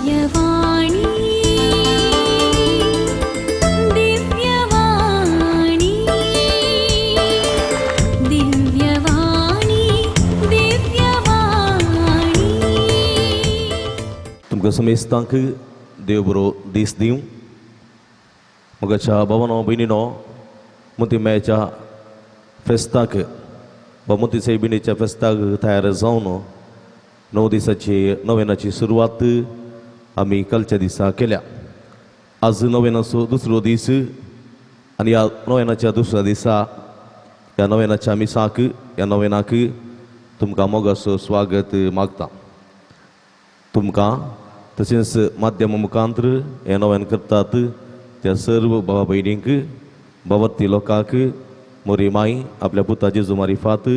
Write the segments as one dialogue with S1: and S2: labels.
S1: दिव्यवाणी दिव्यवाणी दिव्यवाणी दिव्यवाणी।
S2: तुमकां समेस्तांक देव बरो दीस दिवं। मोगाच्या भावानो भयणीनो, मोतीमायेच्या फेस्ताक वा मोती सायबिणीच्या फेस्ताक तयार जावन 9 दिसाची नवेनाची सुरवात आमी कालच्या दिसा केल्या। आज नवेनाचो दुसरो दीस आनी ह्या नवेनाच्या दुसऱ्या दिसा ह्या नवेनाच्या मिसाक ह्या नवेनाक तुमकां मोगाचो स्वागत मागता। तुमकां तशेंच माध्यम मुखांतर हें नवेन करतात त्या सर्व भावा भयणींक, भावार्थी लोकांक मोरी माई आपल्या पुता जेजू मारिफात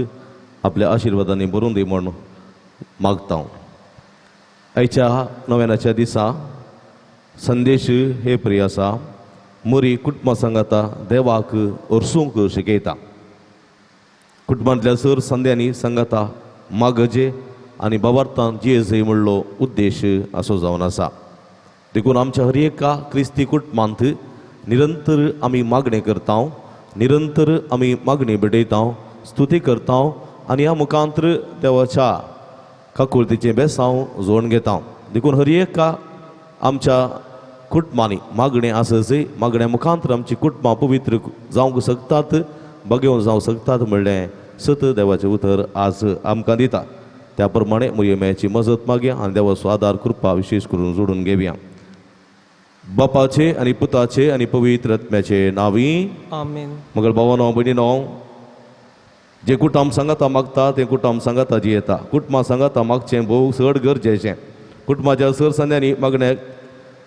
S2: आपल्या आशिर्वादांनी भरून दी म्हूण मागता। आयच्या नवेनाच्या दिसा संदेश हे प्रिय आसा, मोरी कुटुंबा सांगाता देवाक अर्सूंक शिकयता। कुटुंबांतल्या सर संद्यांनी सांगाता मागजे आनी भावार्थान जियेजय म्हणलो उद्देश असो जावन आसा। देखून आमच्या हर एका क्रिस्ती कुटुंबांत निरंतर आमी मागणें करता, निरंतर आमी मागणी भेटयता, स्तुती करता आनी ह्या मुखांतर देवाच्या काकुळतीचें बेसांव जोडून घेता। देखून हर एका आमच्या कुटुंबांनी मागणें आसचें, मागण्या मुखांतर आमची कुटुंबां पवित्र जावंक शकतात, बगेवन जावंक शकतात म्हणलें सत देवाचें उतर आज आमकां दिता। त्या प्रमाणे मुयेम्याची मजत मागया आनी देवाचो आदार कृपा विशेश करून जोडून घेवया। बापाचे आनी पुताचे आनी पवित्र आत्म्याचे नांवी
S3: आमेन।
S2: मगळ भावानो भयणीनो, जे कुटुंब सांगाता मागता तें कुटुंब सांगाता जियेता। कुटुंबां सांगाता मागचें भोव चड गरजेचें। कुटुंबाच्या सर संद्यांनी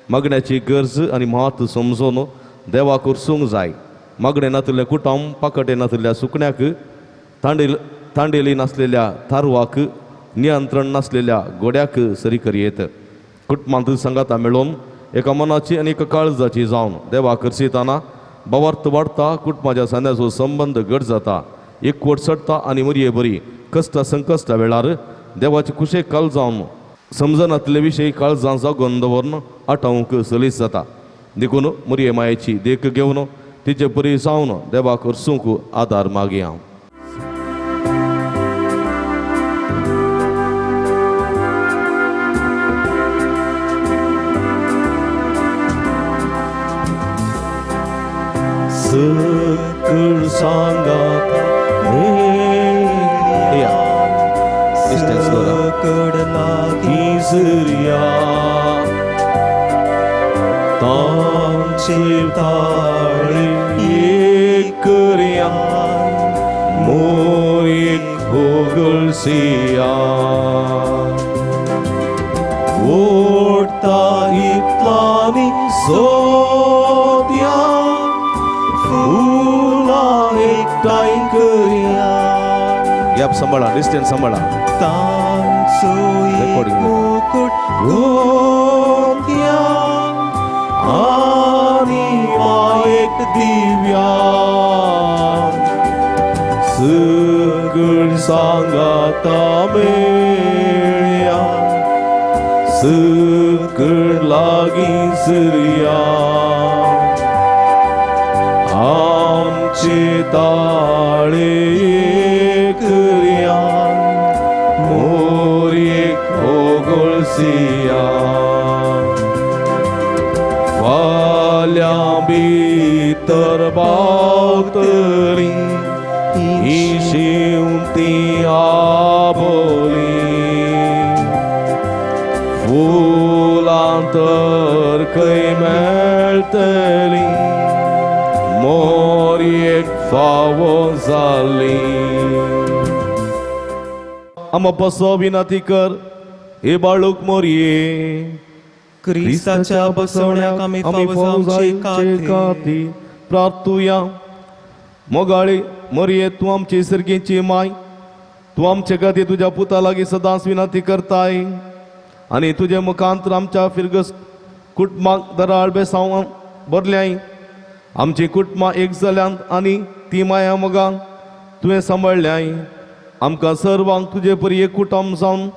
S2: मागण्याची गरज आनी म्हत्व समजून देवाक उरसूंक जाय। मागणें नातिल्लें कुटुंब पाकटें नातिल्ल्या सुकण्याक, तांडेली नासलेल्या तारवाक, नियंत्रण नासलेल्या घोड्याक सरी करयेत। कुटुंबांत सांगाता मेळोवन एका मनाची आनी एका काळजाची जावन देवाक करसिताना भावार्थ वाडटा, कुटुंबाच्या सांद्याचो संबंद घट जाता, एकवट चडटा आनी मरये बरी कश्टा संकश्टा वेळार देवाचे कुशेक काल जावन समजनातले विशय काळजां जागोवन दवरून आटावंक सलीस जाता। देखून मरये मायेची देख घेवन तिचे परी जावन देवाक करसूंक आदार मागया। सकळ सांगाता मेळया,
S3: सकळ लागीं
S2: झरया,
S3: तांचे ताळे
S2: एक करया, मोरेक होगळसिया,
S3: ओडता इतलानी सोदया, फुलां एकठांय करया,
S2: गॅप सांबाळा, डिस्टन्स सांबाळा।
S3: तांचो एक
S2: Recording.
S3: मुकुट गोंतया आनी मायेक दिव्या,
S2: सगळ सांगाता मेळया, सगळ लागीं झरया, आमचे ताळे करया, मोरेक होगळसिया, फाल्यां भितर बावतली ही शिंवती आबोली, फुलां तर खंय मेळटली, मोरयेक फावो जाली। आमा पसो विनंती कर हे बाळूक मोरये,
S3: क्रिस्ताच्या बसवण्याक आमी फावो जावचे
S2: खातीर प्रार्थुया। मोगाळी मोरये, तूं आमची सर्गीची माय, तूं आमचे खातीर तुज्या पुता लागीं सदांच विनंती करताय आनी तुजे मुखांतर आमच्या फिरगस कुटुंबाक दराळ बेसांव भरल्याय। आमची कुटुंबां एक जाल्यांत आनी ती माया मोगान तुवें सांबाळल्याय। आमकां सर्वांक तुजे परी एक कुटुंब जावन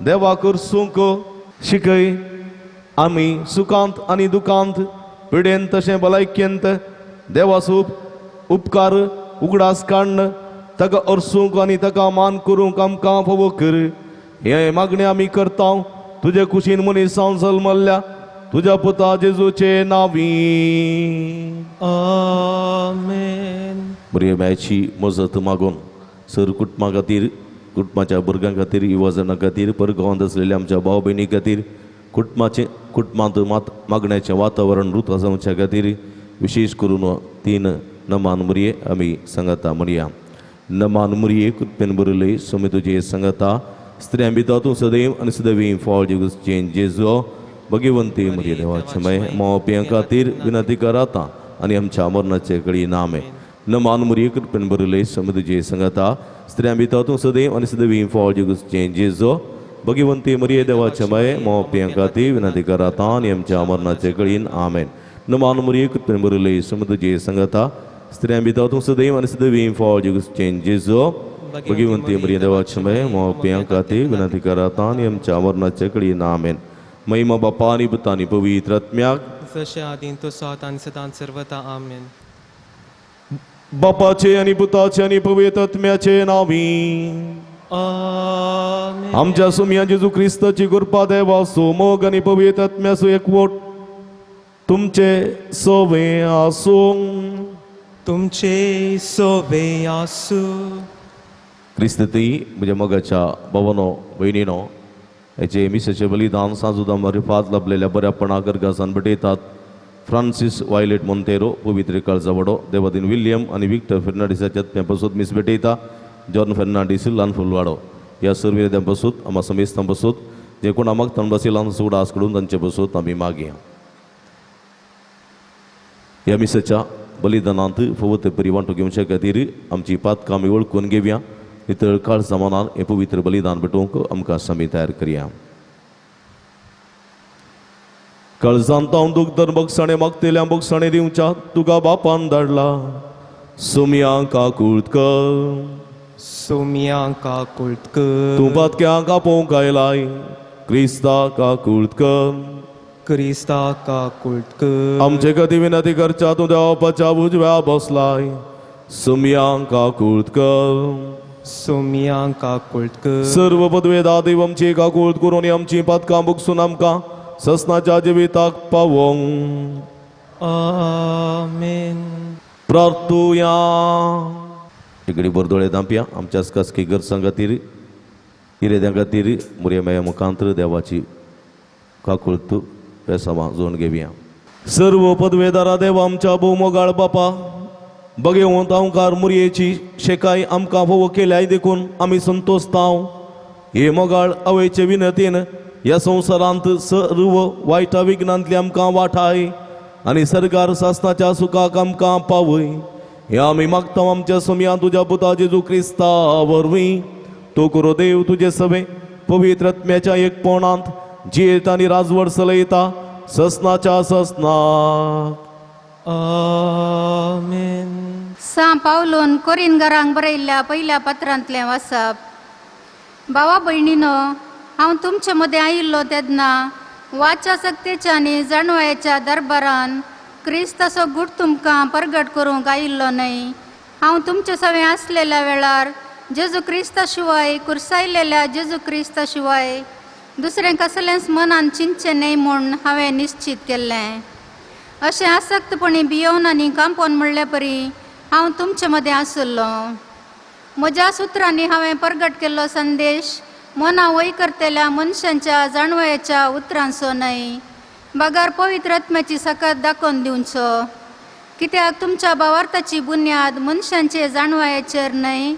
S2: देवा करसूंक शिकय। आमी सुखांत आनी दुखांत पिडेन तशें भलायकेंत देवाचो उपकार उगडास काडून ताका अर्सूंक आनी ताका मान करूंक आमकां फावो कर. हें मागणें आमी करता तुजे कुशीन मनीस जावन जल्मल्ल्या तुज्या पुता जेजूचे नांवी.
S3: आमेन.
S2: बरी मॅची मजत मागून सर कुटुंबा खातीर, कुटुंबाच्या भुरग्यां खातीर, युवाजणां खातीर, परगांवांत आसलेल्या आमच्या भाव भयणी खातीर, कुटुंबाचें कुटुंबांत मात मागण्याचें वातावरण रुत जावच्या खातीर विशेश करून तीन नमान मुरये आमी सांगाता म्हणया. नमान मुरये कृपेन बरयले सोमी तुजे सांगाता, स्त्रियां भितर तूं सदैव आनी सदैव फळ जेजूचें जेजू भगवंती मुरये देवाचे मय मावप्यां खातीर विनंती कराता आनी आमच्या मरणाचे कडी नामे. नमान मुरये कृपेन बरयले सोमी तुजे सांगाता, स्त्रियां भितर तूं सदैव आनी सदैव फळ जेजूचें जेजू भगवंती मुरये देवाचे मय मावप्यां खातीर विनंती कराता आनी आमच्या मरणाचे कळीन आमेन. नमान मुरये कृपेन बरयले सोमी तुजे सांगाता, स्त्रियां भितर तूं सदैव आनी सदैव फळ जेजूचें जेजू भगवंती मुरये देवाचे मय मावप्यां खातीर विनंती कराता आनी आमच्या मरणाचे कळीन आमेन. महिमा बापा आनी पुता आनी पवित्र आत्म्याक,
S3: जशें आदीं तसो आतां आनी सदांच सर्वता. आमेन.
S2: बापाचे आनी पुताचे आनी पवित्र आत्म्याचे नांवी.
S3: आमेन.
S2: आमच्या सुमया जेजू क्रिस्ताची कृपा देवाचो मोग आनी पवित्र आत्म्याचो एकवट तुमचे सवे आसूं.
S3: तुमचे सोवे आसूं.
S2: क्रिस्तती म्हज्या मोगाच्या भावानो भयणीनो, हेचे मिसाचें बलिदान सांजुदा मारिफात लाभलेल्या बऱ्यापणाक गर्गासान भेटयतात फ्रांसीस वायलेट मोंतेरो, पवित्र काळजावडो, देवादीन विल्यम आनी विक्टर फेर्नांडीसाच्या आत्म्या पसून मीस भेटयता जॉन फेर्नांडीस ल्हान फुलवाडो. ह्या सर्व विद्यां पसून आमा समेस्तां पसून जे कोण आमाक तणबासी ल्हान उडास कडून तांचे पसून आमी मागया. ह्या मिसाच्या बलिदानांत फावो ते परी वांटो घेवचे खातीर आमची पातकां आमी वळखून घेवया. नितळ काळजा मनान हें पवित्र बलिदान भेटोवंक आमकां समी तयार करया. काळजांत हांव दूख धर बगसाणे मागतेल्या बगसाणे दिवच्या तुका बापान धाडला सुमया काकूळत कर.
S3: सोम्या काकूळत कर.
S2: तूं पातक्यांक आपोवंक आयलाय क्रिस्ता काकूळत कर.
S3: क्रिस्ता काकूळत कर.
S2: आमचे खातीर विनंती करच्या तूं देवाच्या उजव्या बसलाय सुमया काकूळत कर.
S3: सोम्या काकूळत कर.
S2: सर्व पदवेदा देव आमची काकूळत करून आमची पातकां बुकसून आमकां ससनाच्या जिविताक पावोवंक.
S3: आमेन.
S2: प्रार्थुया. इकडे बरदोळे दांपया आमच्याच खासगी गरजां खातीर इरेद्यां खातीर मुरयमाया मुखांतर देवाची काकूळत पेसावां जोडून घेवया. सर्व पदवेदारा देव आमच्या भोवमोगाळ बापा, बगेवंत हांवकार मुरयेची शेकाय आमकां फोव केल्याय देखून आमी संतोषतांव. हे मोगाळ आवयचे विनंतीन ह्या संवसारांत सर्व वायटा विघ्नांतली आमकां वाठाय आनी सरकार सासनाच्या सुखाक आमकां पावय. हे आमी मागता आमच्या सोमया तुज्या पुता जेजू क्रिस्ता वरवीं. तो करो देव तुजे सवे पवित्र आत्म्याच्या एकपणांत जियेत आनी राजवट चलयता ससनाच्या ससनाक.
S3: आमेन.
S4: सां पावलून कोरीन घरांक बरयल्ल्या पयल्या पत्रांतलें वाचप. भावा भयणीनो, हांव तुमचे मदें आयिल्लो तेन्ना वाचा सक्तेच्या आनी जाणवायेच्या दरबारान क्रिस्ताचो गूट तुमकां परगट करूंक आयिल्लो न्हय. हांव तुमचे सवें आसलेल्या वेळार जेजू क्रिस्ता शिवाय कुर्सायलेल्या जेजू क्रिस्ता शिवाय दुसरें कसलेंच मनान चिंतचें न्हय म्हूण हांवें निश्चीत केल्लें. अशें आसक्तपणी भियोवन आनी कांपोवन म्हणले परी हांव तुमचे मदें आशिल्लो. म्हज्या सुत्रांनी हांवें परगट केल्लो संदेश मना वय करतल्या मनशांच्या जाणवयाच्या उतरांचो न्हय, बगर पवित्र आत्म्याची सकत दाखोवन दिवचो. कित्याक तुमच्या भावार्थाची बुन्याद मनशांचे जाणवायेचेर न्हय,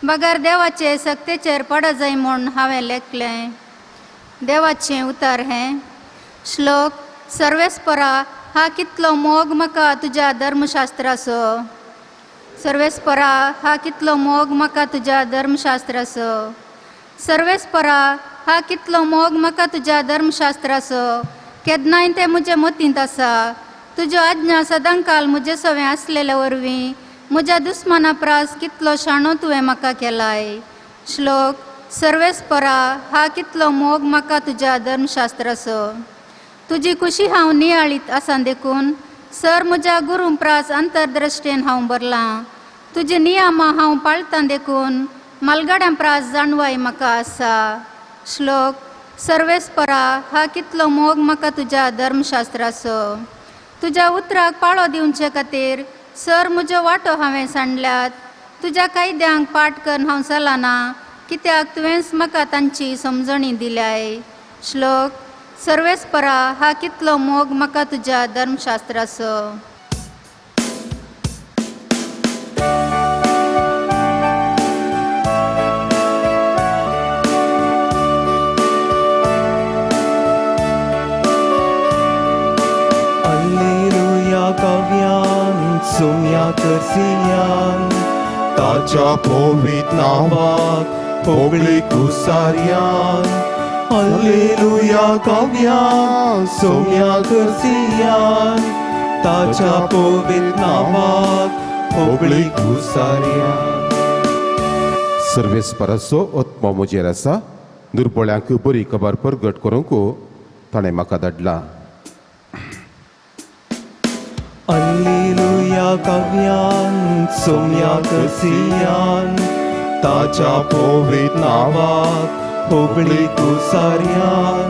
S4: बगर देवाचे सक्तेचेर पड जाय म्हूण हांवें लेखलें. देवाचें उतर हें. श्लोक. सर्वेस्परा हा कितलो मोग म्हाका तुज्या धर्मशास्त्राचो. सर्वेस्परा हा कितलो मोग म्हाका तुज्या धर्मशास्त्राचो. सर्वेस्परा हा कितलो मोग म्हाका तुज्या धर्मशास्त्राचो. केन्नाय तें म्हजे मतींत आसा. तुज्यो आज्ञा सदांकाल म्हजे सवें आसलेले वरवीं म्हज्या दुस्माना प्रास कितलो शाणो तुवें म्हाका केलाय. श्लोक. सर्वेस्परा हा कितलो मोग म्हाका तुज्या धर्मशास्त्राचो. तुजी कुशी हांव नियाळीत आसा देखून सर म्हज्या गुरूं प्रास अंतरदृश्टेन हांव भरलां. तुजी नियमां हांव पाळतां देखून मालगाड्यां प्रास जाणवाय म्हाका आसा. श्लोक. सर्वेस्परा हा कितलो मोग म्हाका तुज्या धर्मशास्त्राचो. तुज्या उतराक पाळो दिवचे खातीर सर म्हज्यो वाटो हांवें सांडल्यात. तुज्या कायद्यांक पाठ करून हांव चलना कित्याक तुवेंच म्हाका तांची समजणी दिल्याय. श्लोक. सर्वेस्परा हा कितलो मोग म्हाका तुज्या धर्मशास्त्राचो.
S3: अल्लेलुया काव्यान सुम्या करसियान ताच्या पवित्र नांवाक होगळी कुसार्यान. अल्लेलुया काव्यान सुम्या करसियान ताच्या पवित्र नांवाक होगळी कुसार्यान.
S5: सर्वेस्पराचो आत्मो म्हजेर आसा, दुर्बळ्यांक बरी खबर परगट करूंक ताणें म्हाका धाडला.
S3: अल्लेलुया काव्यान सोम्या करसियान ताच्या पवित्र नांवाक होगळी कुसार्यान.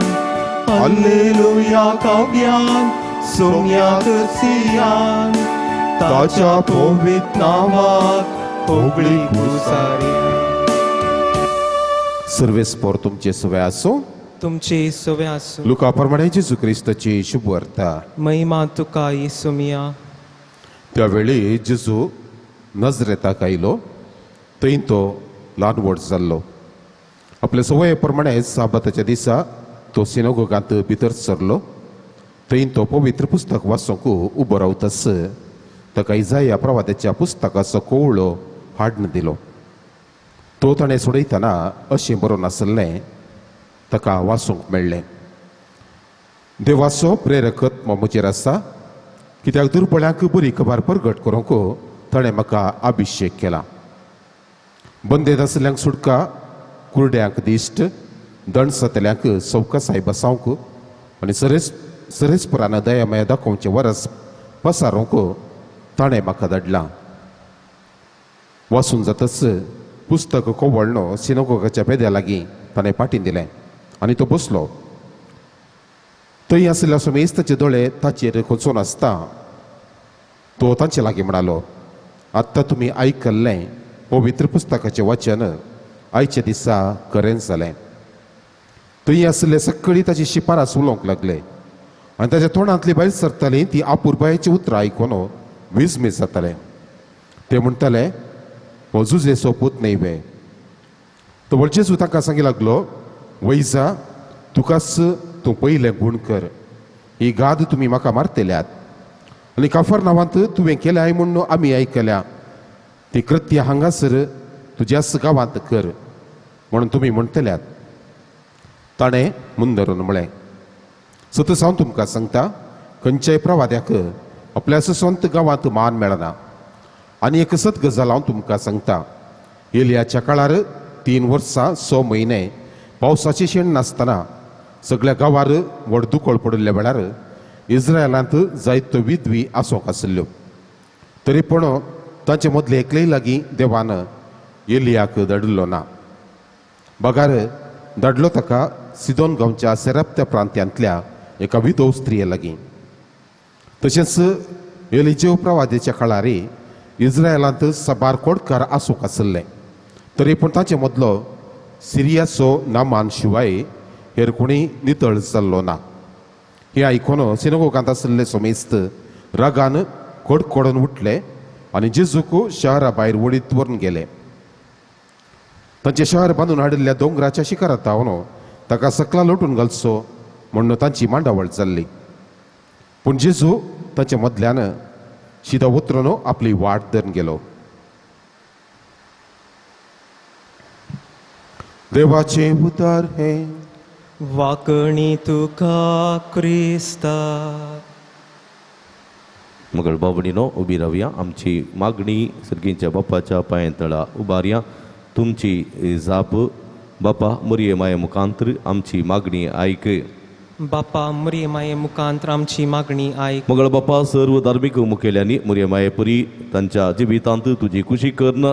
S3: अल्लेलुया काव्यान सोम्या करसियान ताच्या पवित्र नांवाक होगळी कुसार्यान.
S5: सर्वेस्पर तुमचे सवे आसूं.
S3: तुमचे सवे आसूं.
S5: लुका प्रमाणे जेजू क्रिस्ताची शुभवार्ता.
S3: महिमा तुका येसुमिया.
S5: त्या वेळी जेजू नजरेताक आयलो, थंय तो ल्हान व्हड जाल्लो. आपले सवये प्रमाणे साबाताच्या दिसा तो सिनोगोगांत भितर सरलो. थंय तो पवित्र पुस्तक वाचूंक उबो रावतास ताका इजाया प्रवादाच्या पुस्तकाचो कोवळो हाडून दिलो. तो ताणें सोडयतना अशें बरोवन आसलें ताका वाचूंक मेळ्ळें. देवाचो प्रेरक आत्मो म्हजेर आसा, कित्याक दुर्बळ्यांक बरी खबर परगट करूंक ताणें म्हाका अभिशेक केला. बंदेत आशिल्ल्यांक सुटका, कुरड्यांक दिश्ट, दणसतल्यांक सवकासाय बसावंक आनी सरेस्परान दयामाया दाखोवचें वरस पसारूंक ताणें म्हाका धाडलां. वाचून जातच पुस्तक कोवळ्ळो सिनोगोगाच्या पेद्या लागीं ताणें पाटीन दिलें आनी तो बसलो. थंय आशिल्ल्या समेस्ताचे दोळे ताचेर खोचून आसता तो तांचे लागीं म्हणालो, आत्तां तुमी आयकल्लें पवित्र पुस्तकाचें वाचन आयच्या दिसा खरेंच जालें. थंय आशिल्ले सगळीं ताची शिफारस उलोवंक लागले आनी ताच्या तोंडांतली भायर सरताली ती आपुरबायेची उतरां आयकून विजमीत जाताले. ते म्हणटाले, हो जुजेचो पूत न्हय वे? तो व्हड जेजू तांकां सांगी लागलो, वैजा तुकाच तूं पयलें गूण कर, ही गाद तुमी म्हाका मारतल्यात आनी काफर नांवांत तुवें केल्याय म्हूण आमी आयकल्या, ती कृत्य हांगासर तुज्याच गांवांत कर म्हणून तुमी म्हणटल्यात. ताणें मुंदरून म्हळें, सतच हांव तुमकां सांगता, खंयच्याय प्रवाद्याक आपल्या स्वंत गांवांत मान मेळना. आनी एक सत गजाल हांव तुमकां सांगता, एलियाच्या काळार 3 वर्सां 6 म्हयने पावसाची शेण नासतना सगळ्या गांवार व्हड दुकळ पडिल्ल्या वेळार इस्रायलांत जायत्यो विधवी आसूंक आशिल्ल्यो, तरी पूण तांचे मदले एकलेय लागीं देवान एलियाक धाडिल्लो ना. बगार धाडलो ताका सिदोन गांवच्या सेराप्त्या प्रांत्यांतल्या एका विधव स्त्रिये लागीं. तशेंच एलिजेव प्रवादेच्या काळार इस्रायलांत साबार कोडकार आसूंक आशिल्ले, तरी पूण तांचे मदलो सिरियाचो नामान शिवाय हेर कोणी नितळ जाल्लो ना. हें आयकून सिनोगोगांत आशिल्ले समेस्त रागान कडकडून उठले आनी जेजूक शहरा भायर वडीत व्हरून गेले. तांचें शहर बांदून हाडिल्ल्या दोंगराच्या शिखरांत धांवन ताका सकला लोटून घालचो म्हूण तांची मांडावळ जाल्ली. पूण जेजू तांच्या मदल्यान शिदा उतरून आपली वाट धरून गेलो. देवाचें उतर हें.
S3: वाकणी तुका क्रिस्ता.
S2: मगळ बाबणीनो उबी रावया, आमची मागणी सर्गींच्या बापाच्या पांया तळा उबारया. तुमची जाप बापा मोरये माये मुखांतर आमची मागणी आयक.
S3: बापा मुरये माये मुखांत आमची मागणी आयक.
S2: मंगळ बापा, सर्व धार्मीक मुखेल्यांनी मुरये मायेपरी तांच्या जिवितांत तुजी खुशी करून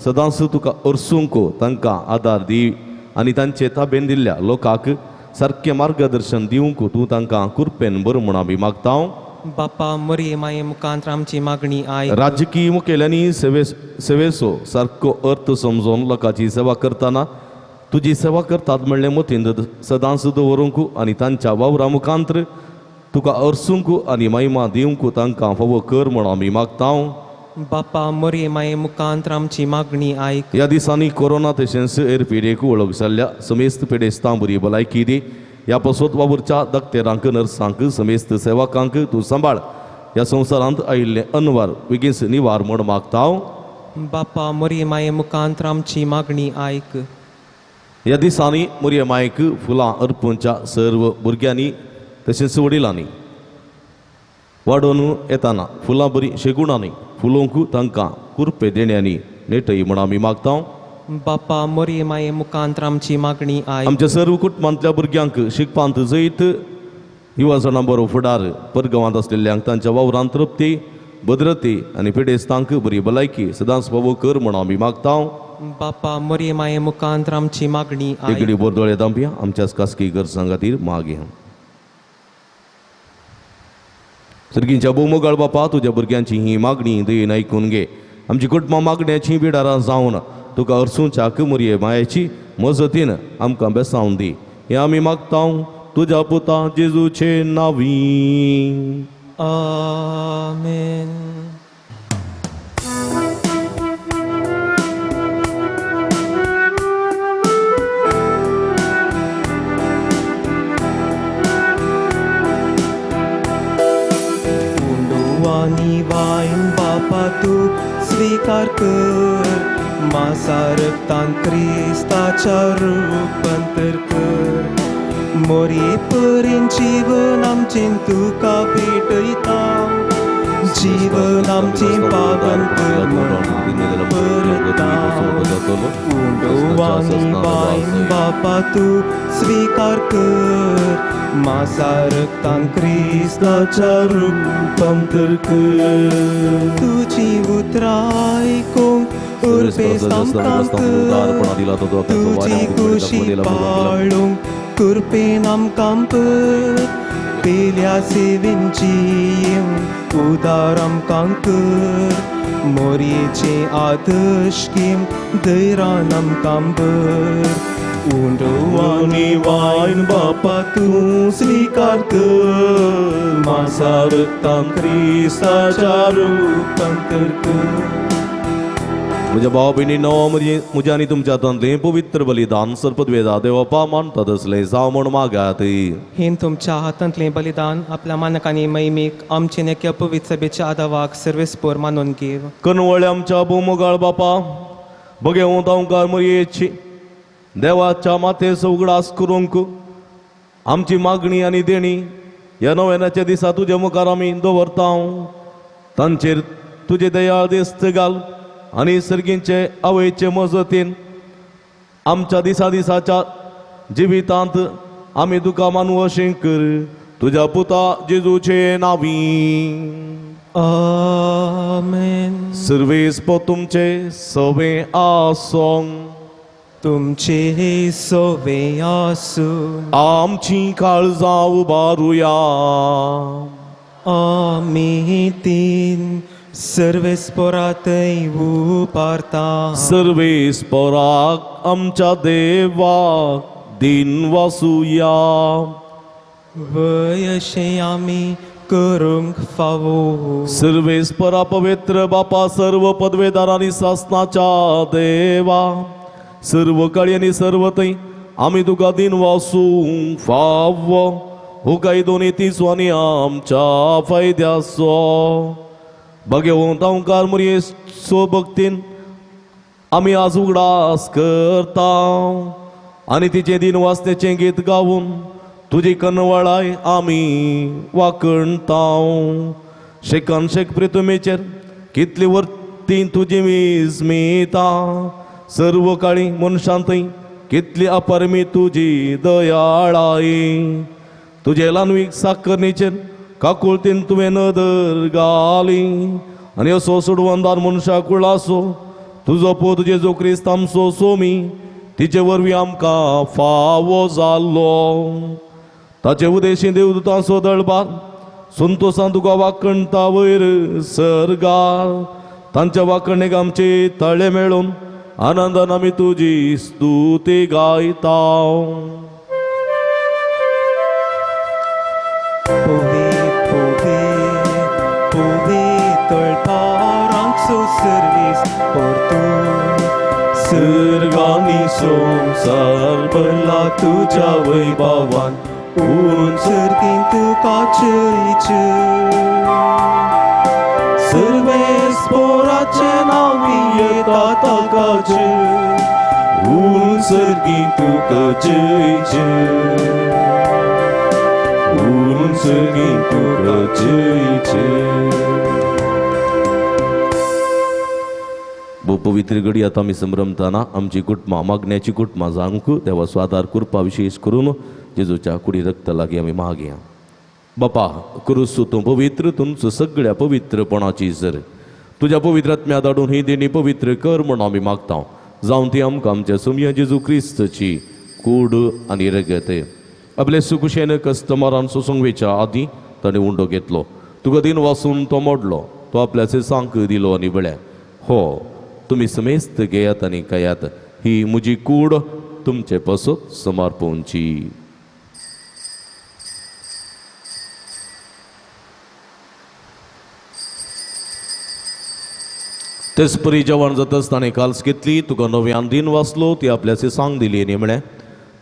S2: सदांच तुका अर्सूंक तांकां आदार दी आनी तांचे ताबेन दिल्ल्या लोकांक सारकें मार्गदर्शन दिवंक तूं तांकां कृपेन बरो म्हूण आमी मागता.
S3: बापा मुरये माये मुखांत आमची मागणी आयक.
S2: राजकीय मुखेल्यांनी सेवेचो सारको अर्थ समजून लोकांची सेवा करतना तुजी सेवा करतात म्हणलें मतींत सदांच दवरूंक आनी तांच्या वावरा मुखांत तुका अर्सूंक आनी महिमा दिवंक तांकां फावो कर म्हूण आमी मागता.
S3: बापा मोरये माये मुखांत आमची मागणी आयक.
S2: ह्या दिसांनी कोरोना तशेंच हेर पिडेक वळख जाल्ल्या समेस्त पिडेस्तां बरी भलायकी दी. ह्या पासत वावुरच्या दक्तेरांक, नर्सांक, समेस्त सेवकांक तूं सांबाळ. ह्या संवसारांत आयिल्ले अनवार बेगीन निवार म्हूण मागता.
S3: बापा मोरये माये मुखांत आमची मागणी आयक.
S2: ह्या दिसांनी मोरये मायक फुलां अर्पूंच्या सर्व भुरग्यांनी तशेंच वडिलांनी वाडोवन येताना फुलां बरी शेगुणांनी फुलोवंक तांकां कुरपे देण्यांनी नेटय म्हूण आमी मागता.
S3: बापा मोरये माये मुखांत आमची मागणी आयक.
S2: आमच्या सर्व कुटुंबांतल्या भुरग्यांक शिकपांत जैत, युवा जाणां बरो फुडार, परगांवांत आसलेल्यांक तांच्या वावरांत तृप्ती, भद्रती आनी पिडेस्तांक बरी भलायकी सदांच फावो कर म्हूण आमी मागता.
S3: बापा मोरये माये मुखांत आमची मागणी आयक.
S2: एकडे बोरदोळे दांपया आमच्याच खासगी गरजां खातीर मागया. सर्गींच्या भोवमोगाळ बापा, तुज्या भुरग्यांची ही मागणी दयेन आयकून घे. आमची कुटुंबां मागण्याची बिडारां जावन तुका अर्सूंच्या मोरये मायेची मजतीन आमकां बेसावन दी. हें आमी मागता तुज्या पुता जेजूचे नांवी.
S3: आमेन. उंडवानी वायन बापा तूं स्वीकार कर, मासा रक्तान क्रिस्ताच्या रुपांतर कर. मोरये परीन जीवन आमचें तुका भेटयता, जीवन आमचें पावन कर म्हूण परता. उंडवानी वायन बापा तूं स्वीकार कर, मासा रक्तान क्रिस्ताच्या रुपांतर कर. तुजी उतरां आयकूंक उर्बेस्त आमकां कर, तुजी खुशी पाळूंक कृपेन आमकां कर. पेल्या सेवेन जियेवंक उदार आमकां कर, मोरयेचे आदर्श घेवन धैर्यान आमकां भर. उंडवानी वायन बापा तूं स्वीकार कर, मासा रक्तान क्रिस्ताच्या रुपांतर कर.
S2: म्हज्या भाव भयणीनो, म्हज्या आनी तुमच्या हातांतलें पवित्र बलिदान सर्पद्वेदा देवपा मानता तसलें जावं म्हूण मागात.
S3: हें तुमच्या हातांतलें बलिदान आपल्या मानकांनी महिमेक आमचे नेक्या पवित्र सभेच्या आदावाक सर्वेस्पोर मानून घेव.
S2: कनवळे आमच्या भोवमोगाळ बापा, बगेवंत अंकार मरयेची देवाच्या मातेचो उगडास करूंक आमची मागणी आनी देणी ह्या नव्यानाच्या दिसा तुज्या मुखार आमी दवरता. तांचेर तुजे दयाळ दिस्त घाल आनी सर्गींचे आवयचे मजतीन आमच्या दिसा दिसाच्या जिवितांत आमी तुका मानू अशें कर. तुज्या पुता जेजूचे नांवी.
S3: आमेन.
S2: सर्वेस्प तुमचे सवे आसों.
S3: तुमचे सोवे आसूं.
S2: आमची काळजां उबारुया.
S3: आमी तीन सर्वेस्पोरातय उबारता.
S2: सर्वेस्पराक आमच्या देवाक दिन वासुया.
S3: वय अशें आमी करूंक फावो.
S2: सर्वेस्परा पवित्र बापा, सर्व पदवेदार आनी सासनाच्या देवा, सर्व काळी आनी सर्व थंय आमी तुका दिन वासूंक फावो. हो कायदो नितीचो आनी आमच्या फायद्याचो. भगवंत ओंकार मुरयेचो भक्तीन आमी आज उगडास करता आनी तिचें दिन वाचण्याचें गीत गावन तुजी कनवळाय आमी वाकणता. शेकान शेक प्रितुमेचेर कितली वर्ती तुजी विस्मिता, सर्व काळी मनशांतय कितली अपरमी तुजी दयाळाय. तुजे लानवीक साकरणीचेर काकुळतीन तुवें नदर घाली आनी असो सोडवंदार मनशा कुळासो तुजो पूत जेजू क्रिस्त आमचो सोमी तिचे वरवीं आमकां फावो जाल्लो. ताचे उदेशी देवदूतांचो दळबार संतोसान तुका वाकणता वयर सर्गार तांच्या वाकणेक आमचे तळे मेळून आनंदान आमी तुजी स्तुती गायता. सर्गांनी संवसार भरला तुज्या वैभवान उंच
S3: सर्गीं तुका जय जय
S2: सर्वेस्पोराचें नांव येता ताका जय उंच सर्गीं तुका जय जय उंच सर्गीं तुका जय जय. पवित्र घडी आतां आमी संभ्रमताना आमची कुटुंबां मागण्याची कुटुंबां जावंक देवाचो आदार करपा विशेश करून जेजूच्या कुडी रक्त लागीं आमी मागया. बापा क्रुसू तूं पवित्र तुमचो सगळ्या पवित्रपणाची सर तुज्या पवित्र आत्म्या धाडून ही देणी पवित्र कर म्हूण आमी मागता जावन ती आमकां आमच्या सोमया जेजू क्रिस्तची कूड आनी रगत. आपले सुकुशेन कस्टमरान सोसूंक आदीं ताणें उंडो घेतलो तुका दिन वासून तो मोडलो तो आपल्याचे सांक दिलो आनी म्हळें हो तुमी समेस्त घेयात आनी खायात ही म्हजी कूड तुमचे पासत समर्पणची. तेच परी जेवण जातच ताणें काल्स घेतली तुका नव्यान दिन वाचलो ती आपल्याचे सांग दिली आनी म्हळें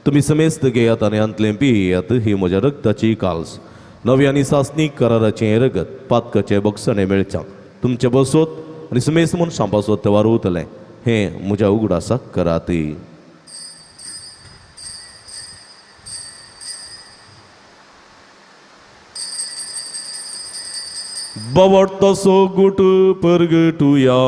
S2: तुमी समेस्त घेयात आनी हांतलें पियात ही म्हज्या रक्ताची काल्स नवी आनी सासणीक कराराचें रगत पातकाचें बक्षणें मेळच्या तुमचें बसोत आनी समेस्त मनशां पासत तें वारवतलें हें म्हज्या उगडासाक करात. बवट तसो गुट परगटुया.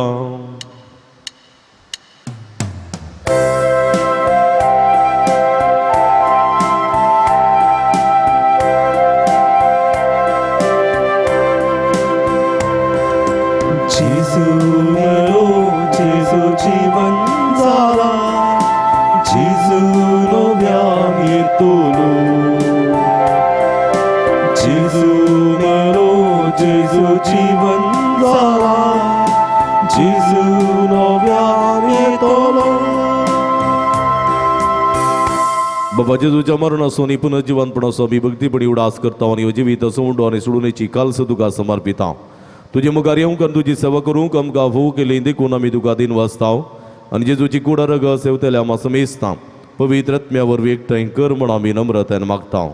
S3: जेजू मेरो जेजू जीवन जाला जेजू नव्यान येतलो जेजू मेरो जेजू जीवन जाला जेजू नव्यान येतलो.
S2: बाबा जेजूच्या मरणाचो आनी पुनर्जिवनपणाचो आमी भक्तीपणी उडास करता आनी जिवीत उंडो आनी सोडूनेची काल्स तुका समर्पिता. तुजे मुखार येवंक आनी तुजी सेवा करूंक आमकां फोव केली देखून आमी तुका दिन वाचता आनी जेजूची कुडा रगत सेवतल्या आमा समेस्ता पवित्र आत्म्या वरवीं एकठांय कर म्हूण आमी नम्रतायेन मागता.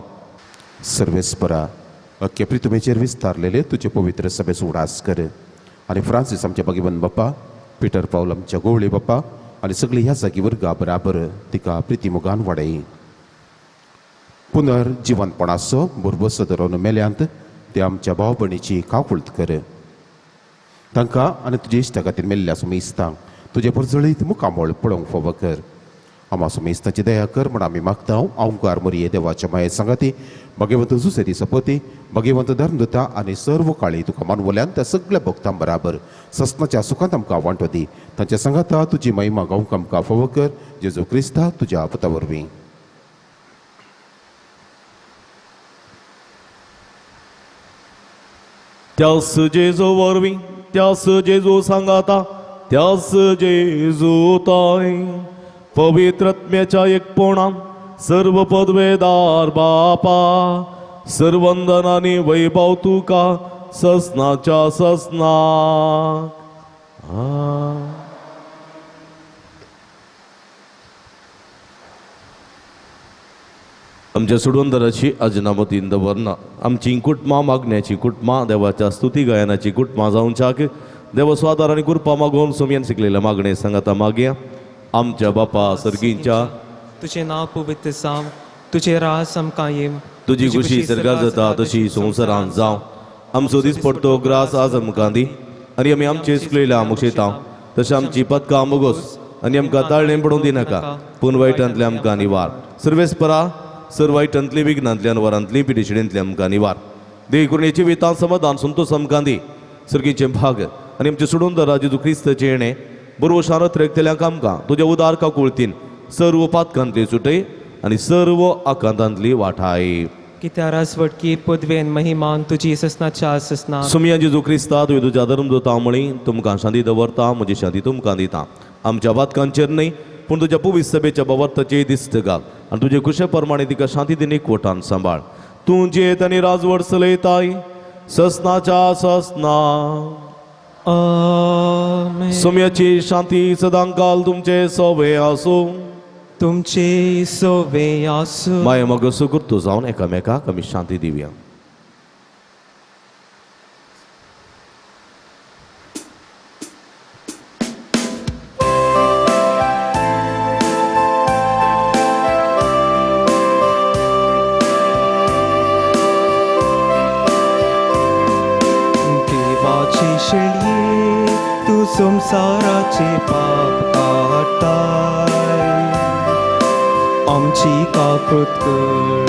S5: सर्वेस्परा अख्खे प्रितुमेचेर विस्तारलेले तुजे पवित्र सभेचो उडास कर आनी फ्रांसीस आमच्या भगवान बाप्पा पिटर पावल आमच्या गोवळे बाप्पा आनी सगळी ह्या जागी वर्गा बराबर तिका प्रितीमुगान वाडय. पुनर्जिवनपणाचो भरभोसो धरून मेल्यांत ते आमच्या भाव भयणीची काकुळत कर तांकां आनी तुजे इश्टा खातीर मेल्ल्या सुमेस्तांक तुजे परजळीत मुखामळ पळोवंक फावो कर. आमा सुमेस्ताची दया कर म्हण आमी मागता. अवंकार मोरये देवाच्या माये सांगाती भगवंत जुसेदी सपती भगवंत धर्मदुता आनी सर्व काळी तुका मानवल्यान त्या सगळ्या भक्तां बराबर ससनाच्या सुखांत आमकां वांटो दी. तांच्या सांगाता तुजी महिमा गावंक आमकां फावो कर जेजू क्रिस्ता तुज्या पुता वरवीं.
S2: त्यास जेजू वरवीं त्यास जेजू सांगाता त्यास जेजू ताय पवित्र आत्म्याच्या एकपणान सर्व पदवेदार बापा सर्वंदनानी वैभव तुका ससनाच्या ससनाक. आमच्या सोडवंदराची अजनामतीन दवरना आमची कुटुंबां मागण्याची कुटुंबां देवाच्या स्तुती गायनाची कुटुंबां जावच्याक देव स्वादार आनी कृपा मागोवन सोमयान शिकलेल्या मागणे सांगाता मागया. आमच्या बापा सर्गींच्या
S3: तुजें नांव पवित्र जावं तुजें राज आमकां येवं
S2: तुजी खुशी सर्गात जाता तशी संवसारांत जावं. आमचो दिसपडतो ग्रास आज आमकां दी आनी आमी आमचे चुकलेल्या मुक्षेता तशें आमची पदकां मोगोस आनी आमकां ताळणें पडूंक दिनाका पूण वायटांतलें आमकां निवार. सर्वेस्परा सर्व वायटांतली विघ्नांतली अनवरांतली पिडेशिडेंतली आमकां निवार देव जिवितांत समाधान संतोष आमकां दी सर्गीचें भाग आनी आमचें सोडून दरा जेजू क्रिस्ताचें येणें बरोबर शारत रेखतल्यांक आमकां तुज्या उदार काकुळतीन सर्व पातकांतली सुटय आनी सर्व आकांतांतली वाठाय.
S3: कित्या राजवटकी पदवेन महिमान तुजी ससनाच्या ससना.
S2: सुमया जेजू क्रिस्ता तुवें तुज्या धर्म दोता म्हळी तुमकां शांती दवरता म्हजी शांती तुमकां दिता. आमच्या पातकांचेर न्हय पूण तुज्या पुवीस सभेच्या बाबर्ताचेर दिस्त घाल आनी तुजे कुशे प्रमाणे तिका शांती दिनी कोटान सांबाळ. तूं जियेत आनी राजवट चलयताय ससनाच्या ससना.
S3: आमेन.
S2: सुम्याची शांती सदांकाल तुमचे सोवे आसूं.
S3: तुमचे सोवे आसूं.
S2: माये मग सुकृत जावन एकामेकाक आमी शांती दिवया.
S3: देवाची शेळये तूं संवसाराचे पाप काडटाय आमची काकृत कर.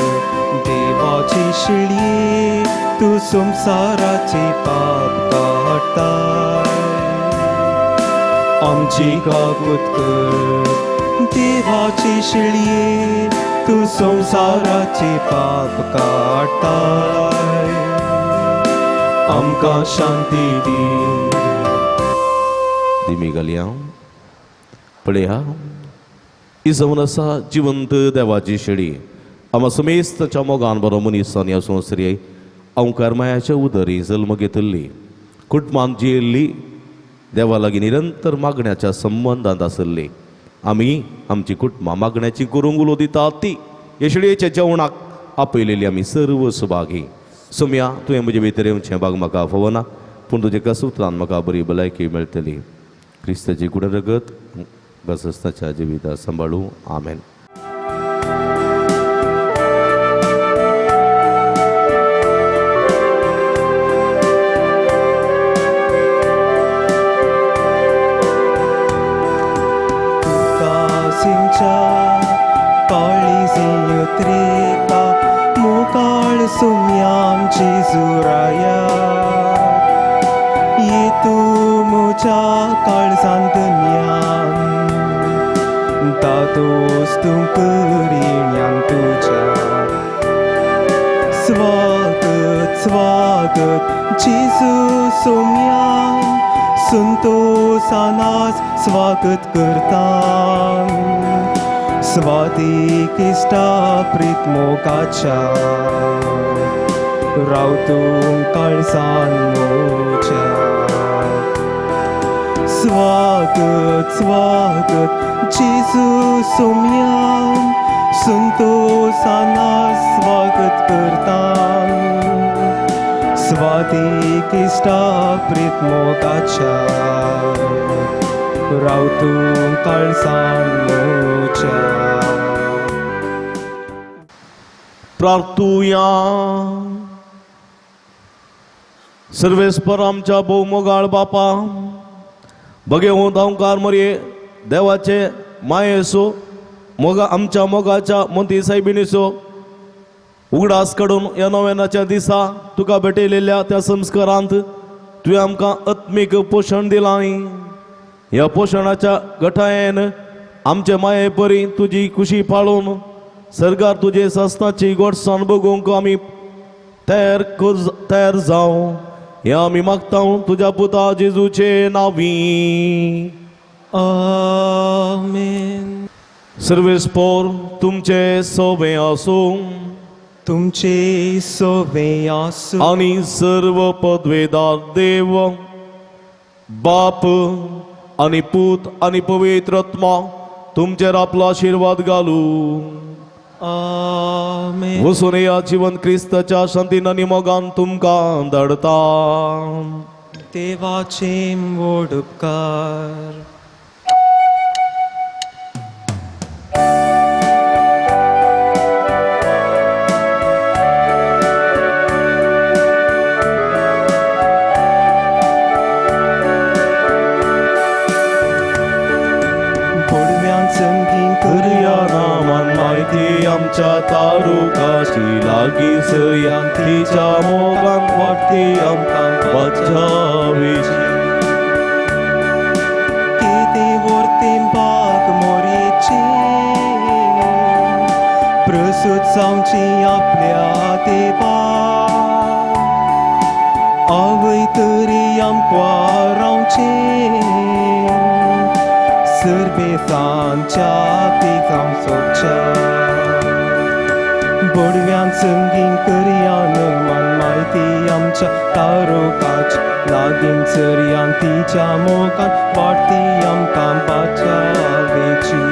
S3: देवाची शेळये तूं संवसाराचे पाप काडटाय आमची काकूत कर. देवाची शेळये तूं संवसाराचे पाप काडटाय आमकां शांती दी.
S2: दिमी घालया पळया ही जावन आसा जिवंत देवाची शेळी. आमा समेस्ताच्या मोगान बरो मनीस आनी संवसरी अंकार मायाच्या उदरी जल्म घेतिल्ली कुटुंबांत जियेल्ली देवा लागीं निरंतर मागण्याच्या संबंदांत आसल्ली. आमी आमची कुटुंबां मागण्याची करूंक उलो दितात ती हे शेळयेच्या जेवणाक आपयलेली आमी सर्व सुभागी. सुमया तुवें म्हजे भितर येवचें भाग म्हाका फावना पूण तुजे कसुत्रान म्हाका बरी भलायकी मेळटली. क्रिस्ताची गुण रगत गसस्ताच्या जिविता सांबाळू. आमेन.
S3: तुका काळी उतरिता मोकाळ सुम्यांची जुराया ये तूं म्हज्या काळजांत ज्ञान तातोस तूं करिण्यान तुज्या. स्वागत स्वागत जेजू सोम्यान संतोषानास स्वागत करता. स्वाती इश्टा प्रीत मोगाच्या राव तूं काळजान म्हज्या. स्वागत स्वागत जेजू सोम्यान संतोषानास स्वागत करता. स्वाती इश्टा प्रीत मोगाच्या राव तूं काळजान म्हज्या.
S2: प्रार्थुया. सर्वेस्पर आमच्या भोवमोगाळ बापा बगे धांवकार मरये देवाचे मायेसो मोगा आमच्या मोगाच्या मोती सायबिणीचो उगडास काडून ह्या नव्यानाच्या दिसा तुका भेटयलेल्या त्या संस्कारांत तुवें आमकां आत्मीक पोशण दिलां. ह्या पोशणाच्या गठायेन आमचे माये परी तुजी खुशी पाळून सरकार तुजे सासनाची गोडसाण बगूंक आमी तयार जावं ह्या आमी मागता तुज्या पुता जेजूचे नांवी.
S3: आमेन.
S2: सर्वेस्पोर तुमचे सोवे आसूं.
S3: तुमचे सोवे आसूं.
S2: आनी सर्व पदवेदार देव बाप आनी पूत आनी पवित्र आत्मा तुमचेर आपलो आशिर्वाद घालू.
S3: आमेन.
S2: वसून या जिवन क्रिस्ताच्या शांतीन आनी मोगान तुमकां धाडता.
S3: देवाचे व्हड उपकार.
S2: आमच्या तारू लागीं सरयान तिच्या मोगान वाडटी आमकां वाचावेची.
S3: कितें वर्तीं बाग मोरयेची प्रसूत जावची आपल्या देवा आवय तरी आमकां रावची सर्वेसांच्या तिगां सोदच्या बोडव्यान संगीं करया मान म्हायती आमच्या तारोकाच लागीं चरयान तिच्या मोगान वाडटी आमकां बाचावेची.